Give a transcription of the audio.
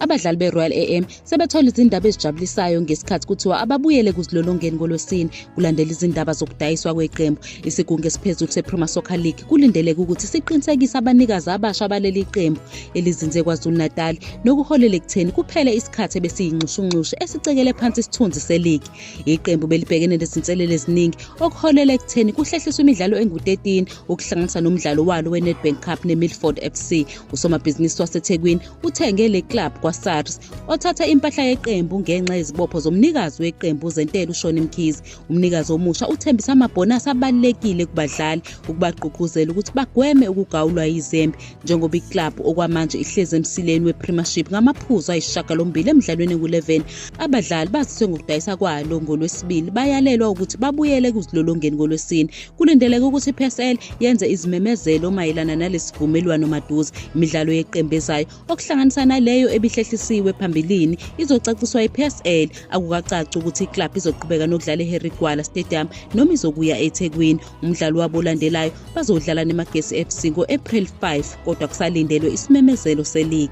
Abadlali beRoyal AM sebethole izindaba ezijabulisayo ngesikhathi kuthiwa ababuyele kuzilolongeni ngoLwesine kulandela izindaba zokudayiswa kweqembu. Isigungu esiphezulu sePremier Soccer League kulindeleke ukuthi siqinisekise abanikazi abasha baleli qembu elizinze KwaZulu-Natal nokuholela ekutheni kuphele isikhathi ebesiyinxushunxushu esicekele phansi isithunzi seligi. Iqembu belibhekene nezinselelo eziningi okuholela ekutheni kuhlehliswe imidlalo engu-13 ukuhlanganisa nomdlalo walo weNedbank Cup neMilford FC. Usomabhizinisi waseThekwini uthenge le club kwaSARS othatha impahla yeqembu ngenxa yezibopho zomnikazi weqembu zentela uShoni Mkhize. Umnikazi omusha uthembisa amabhonasi abalulekile kubadlali ukubagqugquzela ukuthi bagweme ukugawulwa yizembe njengoba iclub okwamanje ihlezi emsileni wePremiership ngamaphuzu ayisishiyagalombili emidlalweni engu-11. Abadlali baziswe ngokudayisa kwalo ngoLwesibili bayalelwa ukuthi babuyele kuzilolongeni ngoLwesine. Kulindeleke ukuthi iPSL yenze izimemezelo mayelana nalesivumelwano maduze. Imidlalo yeqembu ezayo okuhlanganisa naleyo ebihlehlisiwe phambilini izocaciswa iPSL. Akukacaci ukuthi iclub izoqhubeka nokudlala eHarry Gwala Stadium noma izokuya eThekwini. Umdlalo wabo olandelayo bazodlala neMagesi FC ngo-April 5 kodwa kusalindelwe isimemezelo seligi.